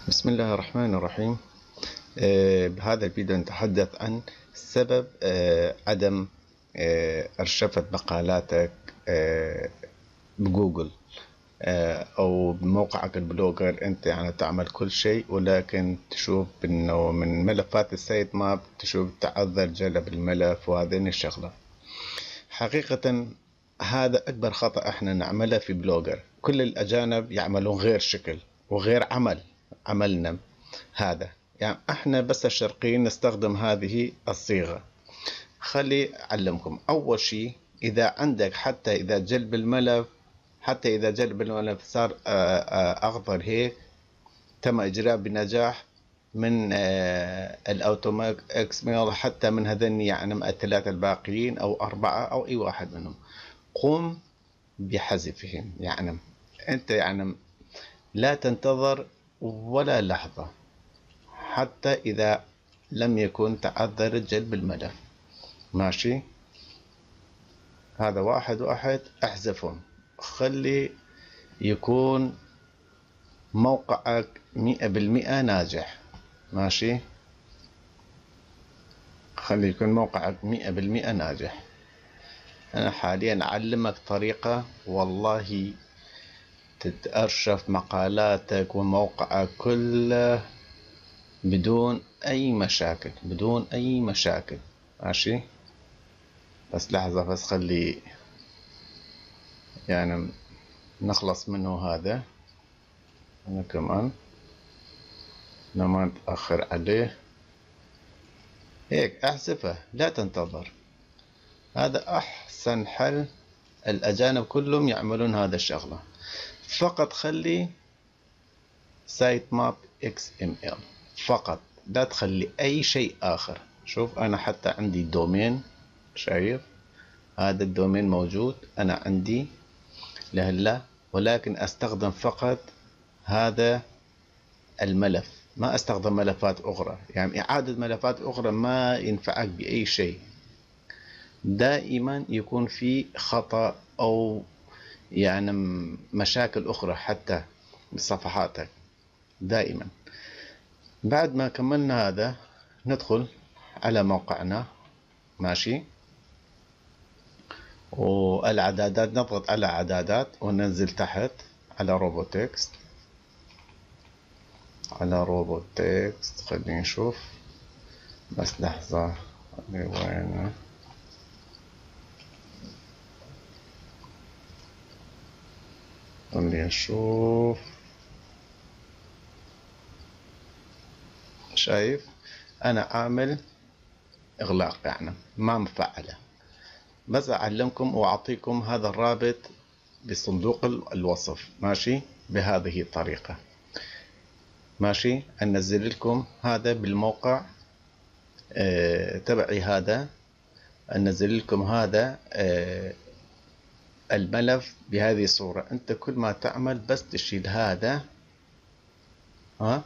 بسم الله الرحمن الرحيم. بهذا الفيديو نتحدث عن سبب عدم أرشفة مقالاتك بجوجل أو بموقعك ال Blogger. أنت يعني تعمل كل شيء، ولكن تشوف إنه من ملفات ال sitemap تشوف تعذر جلب الملف وهذين الشغلة. حقيقة هذا أكبر خطأ احنا نعمله في Blogger. كل الأجانب يعملون غير شكل وغير عملنا هذا، يعني احنا بس الشرقيين نستخدم هذه الصيغة. خلي أعلمكم. أول شيء إذا عندك حتى إذا جلب الملف، حتى إذا جلب الملف صار أخضر هيك، تم إجراء بنجاح من ال automatic XML، حتى من هذين يعني الثلاثة الباقيين أو أربعة أو أي واحد منهم، قم بحذفهم. يعني أنت يعني لا تنتظر ولا لحظة حتى إذا لم يكن تعذر جلب الملف. ماشي، هذا واحد واحد احذفهم، خلي يكون موقعك 100% ناجح. ماشي، خلي يكون موقعك 100% ناجح. أنا حاليا أعلمك طريقة والله تتأرشف مقالاتك وموقعك كله بدون أي مشاكل، بدون أي مشاكل. ماشي، بس لحظة، بس خلي يعني نخلص منه هذا. أنا كمان ما نتأخر عليه. هيك احذفه، لا تنتظر. هذا أحسن حل، الأجانب كلهم يعملون هذا الشغلة. فقط خلي sitemap XML فقط، لا تخلي أي شيء آخر. شوف أنا حتى عندي domain، شايف هذا ال domain موجود أنا عندي لهلا، ولكن أستخدم فقط هذا الملف، ما أستخدم ملفات أخرى. يعني إعادة ملفات أخرى ما ينفعك بأي شيء، دائما يكون في خطأ أو يعني مشاكل أخرى حتى بصفحاتك دائما. بعد ما كملنا هذا ندخل على موقعنا. ماشي، والإعدادات، نضغط على إعدادات وننزل تحت على robots text، على robots text. خلينا نشوف بس لحظة، وين خلينا نشوف. شايف أنا عامل إغلاق، يعني ما مفعلة. بس أعلمكم وأعطيكم هذا الرابط بصندوق الوصف. ماشي، بهذه الطريقة. ماشي، أنزل لكم هذا بالموقع تبعي، هذا أنزل لكم هذا الملف بهذه الصورة. أنت كل ما تعمل بس تشيل هذا ها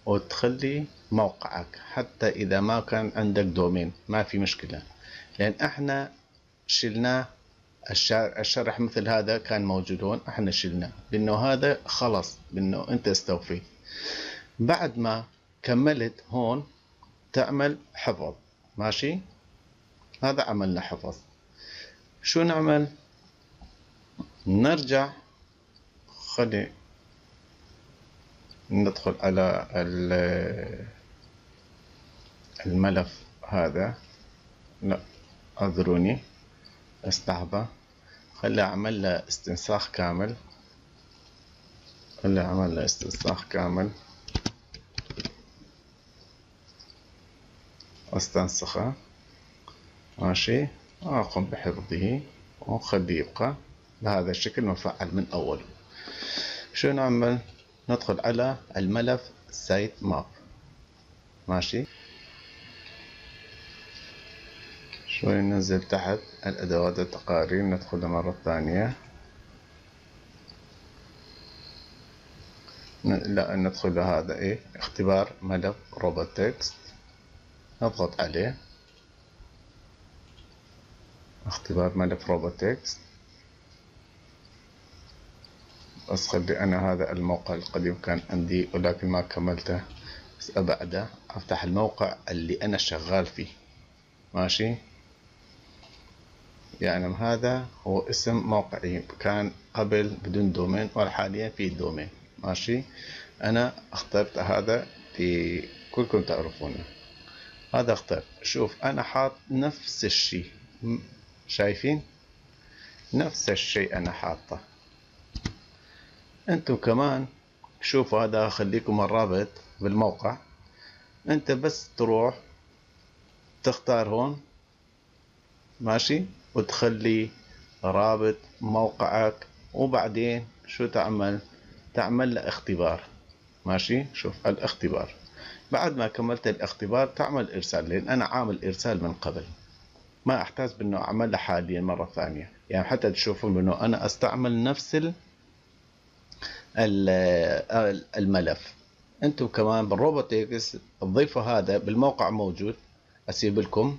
وتخلي موقعك، حتى إذا ما كان عندك دومين ما في مشكلة، لأن احنا شلناه. الشرح مثل هذا كان موجود هون، احنا شلناه بأنه هذا خلص، بأنه أنت استوفيت. بعد ما كملت هون تعمل حفظ. ماشي، هذا عملنا حفظ. شو نعمل؟ نرجع، خلي ندخل على الملف هذا. لا اعذروني، استحضر، خلي اعمل له استنساخ كامل، خلي اعمل له استنساخ كامل، استنسخه. ماشي، اقوم بحفظه وخليه يبقى بهذا الشكل مفعل من أوله. شو نعمل؟ ندخل على الملف sitemap. ماشي، شوي ننزل تحت الأدوات التقارير، ندخل مرة ثانية. لا ندخل هذا إيه، اختبار ملف robots text، نضغط عليه، اختبار ملف robots text. بس خلي أنا هذا الموقع القديم كان عندي ولكن ما كملته، بس أبعده. أفتح الموقع اللي أنا شغال فيه. ماشي، يعني هذا هو اسم موقعي، كان قبل بدون domain وحاليا في domain. ماشي، أنا اخترت هذا اللي كلكم تعرفونه، هذا اخترت. شوف أنا حاط نفس الشيء، شايفين نفس الشيء أنا حاطه. أنتم كمان شوفوا هذا، خليكم الرابط بالموقع. أنت بس تروح تختار هون، ماشي، وتخلي رابط موقعك، وبعدين شو تعمل؟ تعمل له اختبار. ماشي، شوف الاختبار، بعد ما كملت الاختبار تعمل ارسال، لان انا عامل ارسال من قبل، ما احتاج بانه اعملها حاليا مرة ثانية. يعني حتى تشوفون بانه انا استعمل نفس الملف. انتم كمان بال robot text تضيفوا هذا بالموقع موجود، اسيب لكم،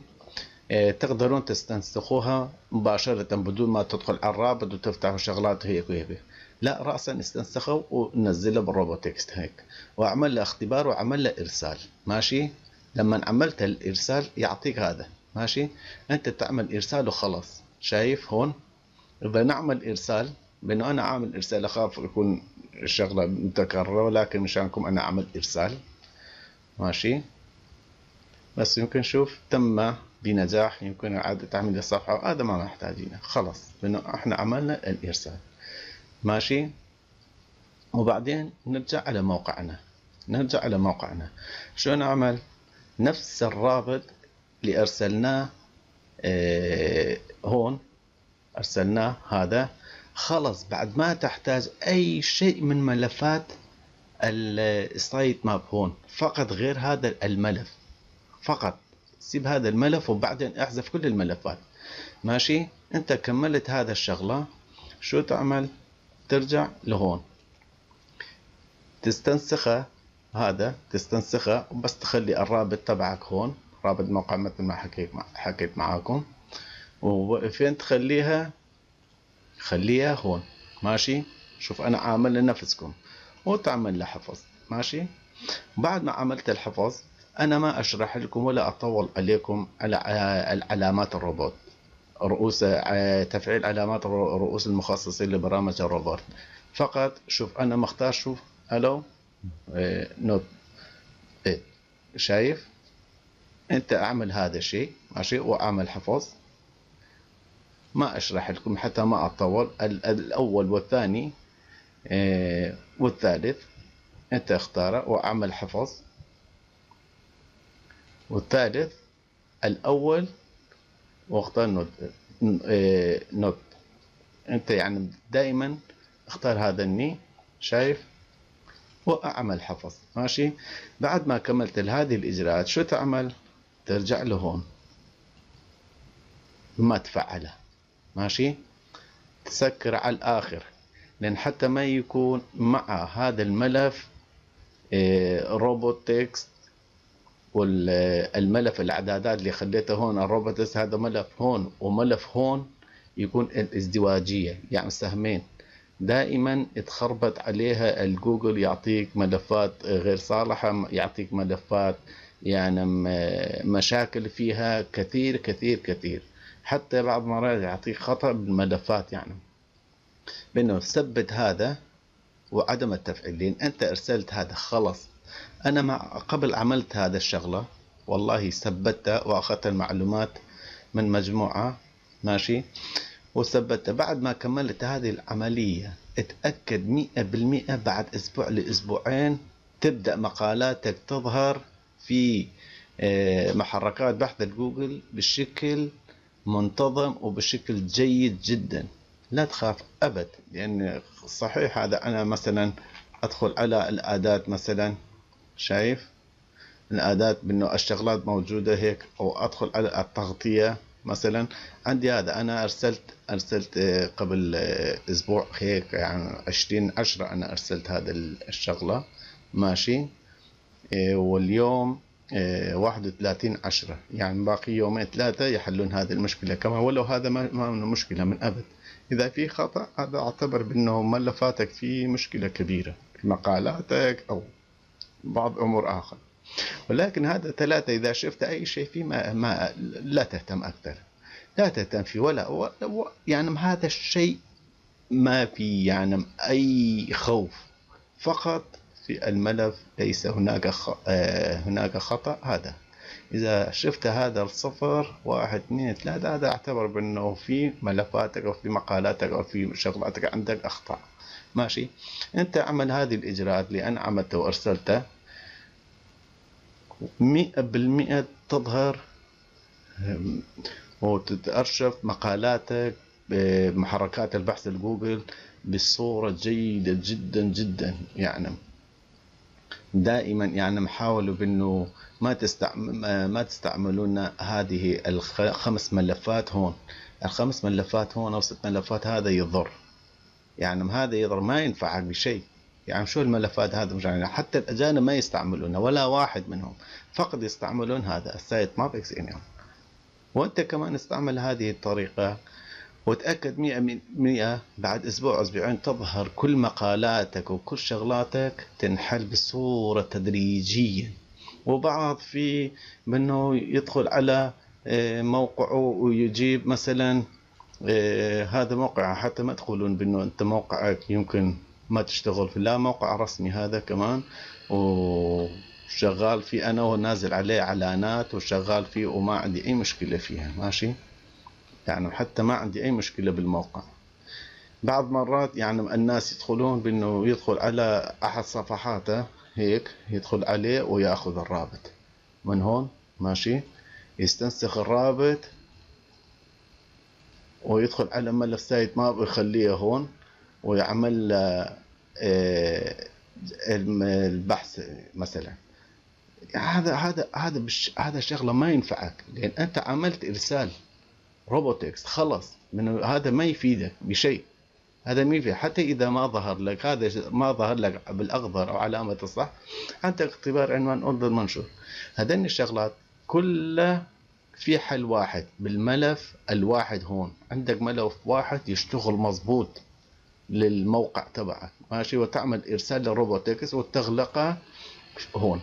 تقدرون تستنسخوها مباشرة بدون ما تدخل على الرابط وتفتحوا شغلات هيك وهيك. لا، رأسا استنسخه ونزله بال robot text هيك، واعمل له اختبار وعمل له ارسال. ماشي، لما عملت الارسال يعطيك هذا. ماشي، انت تعمل ارسال وخلص. شايف هون اذا نعمل ارسال، بانه انا عامل ارسال، اخاف يكون الشغله متكرره، ولكن مشانكم انا عملت ارسال. ماشي، بس يمكن شوف تم بنجاح، يمكن اعاده تعمل الصفحه، هذا ما محتاجينه خلص، لانه احنا عملنا الارسال. ماشي، وبعدين نرجع على موقعنا. نرجع على موقعنا، شو نعمل؟ نفس الرابط اللي ارسلناه، هون ارسلناه هذا، خلص بعد ما تحتاج اي شيء من ملفات ال site map هون، فقط غير هذا الملف، فقط سيب هذا الملف وبعدين احذف كل الملفات. ماشي، انت كملت هذا الشغلة، شو تعمل؟ ترجع لهون تستنسخه، هذا تستنسخه وبس تخلي الرابط تبعك هون، رابط موقع مثل ما حكيت معاكم. وفين تخليها؟ خليها هون. ماشي، شوف انا عامل لنفسكم، وتعمل له حفظ. ماشي، بعد ما عملت الحفظ انا ما اشرح لكم ولا اطول عليكم على العلامات الروبوت، رؤوس تفعيل علامات رؤوس المخصصين لبرامج الروبوت. فقط شوف انا مختار، شوف allow not إيه. شايف؟ انت اعمل هذا الشيء. ماشي، واعمل حفظ. ما اشرح لكم حتى ما اطول. الاول والثاني والثالث انت اختاره واعمل حفظ، والثالث الاول واختار not not. انت يعني دائما اختار هذا الني، شايف، واعمل حفظ. ماشي، بعد ما كملت هذه الاجراءات شو تعمل؟ ترجع لهون ما تفعلها. ماشي، تسكر على الاخر، لان حتى ما يكون مع هذا الملف robot text والملف الاعدادات اللي خليته هون ال robot text، هذا ملف هون وملف هون، يكون الازدواجية، يعني سهمين. دائما تخربط عليها الجوجل، يعطيك ملفات غير صالحة، يعطيك ملفات يعني مشاكل فيها كثير كثير كثير، حتى بعض مرات يعطيك خطأ بالملفات. يعني بأنه ثبت هذا وعدم التفعيل، لأن أنت أرسلت هذا خلص. أنا مع قبل عملت هذا الشغلة والله، ثبتها وأخذت المعلومات من مجموعة، ماشي، وثبتها. بعد ما كملت هذه العملية اتأكد 100% بعد أسبوع لأسبوعين تبدأ مقالاتك تظهر في محركات بحث الجوجل بشكل منتظم وبشكل جيد جدا. لا تخاف أبد، لأن صحيح هذا أنا مثلا أدخل على الأداة مثلا، شايف الأداة بأنه الشغلات موجودة هيك، أو أدخل على التغطية مثلا. عندي هذا أنا أرسلت قبل أسبوع هيك، يعني 20/10 أنا أرسلت هذا الشغلة، ماشي، واليوم 31/10، يعني باقي يومين 3 يحلون هذه المشكلة كما ولو هذا ما مشكلة من أبد. إذا في خطأ هذا أعتبر بأنه ملفاتك في مشكلة كبيرة في مقالاتك أو بعض أمور آخر. ولكن هذا 3 إذا شفت أي شيء فيه ما لا تهتم أكثر، لا تهتم فيه ولا يعني هذا الشيء ما في يعني أي خوف، فقط في الملف ليس هناك هناك خطأ. هذا إذا شفت هذا الصفر 1 2 3 هذا اعتبر بأنه في ملفاتك أو في مقالاتك أو في شغلاتك عندك أخطاء. ماشي، أنت اعمل هذه الإجراءات اللي أنا عملتها وأرسلتها 100% تظهر وتتأرشف مقالاتك بمحركات البحث الجوجل بصورة جيدة جدا جدا. يعني دائما يعني حاولوا بأنه ما تستعملون هذه الخمس ملفات هون، الخمس ملفات هون أو 6 ملفات، هذا يضر، يعني هذا يضر ما ينفعك بشيء. يعني شو الملفات هذا مش يعني حتى الأجانب ما يستعملونها ولا واحد منهم، فقط يستعملون هذا ال sitemap XML. وأنت كمان استعمل هذه الطريقة وتأكد 100% بعد أسبوع أسبوعين تظهر كل مقالاتك وكل شغلاتك تنحل بصورة تدريجية. وبعض في منه يدخل على موقعه ويجيب مثلا هذا موقع، حتى ما تقولون بأنه أنت موقعك يمكن ما تشتغل في، لا موقع رسمي هذا كمان وشغال فيه أنا ونازل عليه إعلانات وشغال فيه وما عندي أي مشكلة فيها. ماشي، يعني حتى ما عندي أي مشكلة بالموقع. بعض مرات يعني الناس يدخلون بأنه يدخل على أحد صفحاته هيك، يدخل عليه ويأخذ الرابط من هون، ماشي، يستنسخ الرابط ويدخل على ملف sitemap ويخليه هون ويعمل البحث مثلا. هذا هذا هذا هذا شغله ما ينفعك، لان انت عملت ارسال robots خلص، من هذا ما يفيدك بشيء، هذا ما يفيد. حتى اذا ما ظهر لك هذا، ما ظهر لك بالاخضر او علامه الصح، عندك اختبار عنوان order منشور. هذين الشغلات كلها في حل واحد بالملف الواحد. هون عندك ملف واحد يشتغل مظبوط للموقع تبعك، ماشي، وتعمل ارسال لل robots وتغلقه هون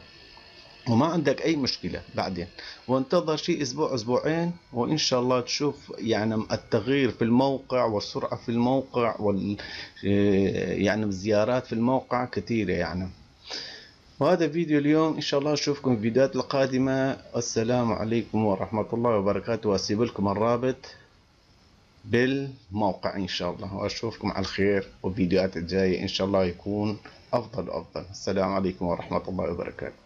وما عندك اي مشكله بعدين. وانتظر شيء اسبوع اسبوعين وان شاء الله تشوف يعني التغيير في الموقع والسرعه في الموقع وال يعني الزيارات في الموقع كثيره يعني. وهذا فيديو اليوم، ان شاء الله اشوفكم في الفيديوهات القادمه. السلام عليكم ورحمه الله وبركاته، واسيب لكم الرابط بالموقع ان شاء الله، واشوفكم على خير وفيديوهات الجايه ان شاء الله يكون افضل وافضل. السلام عليكم ورحمه الله وبركاته.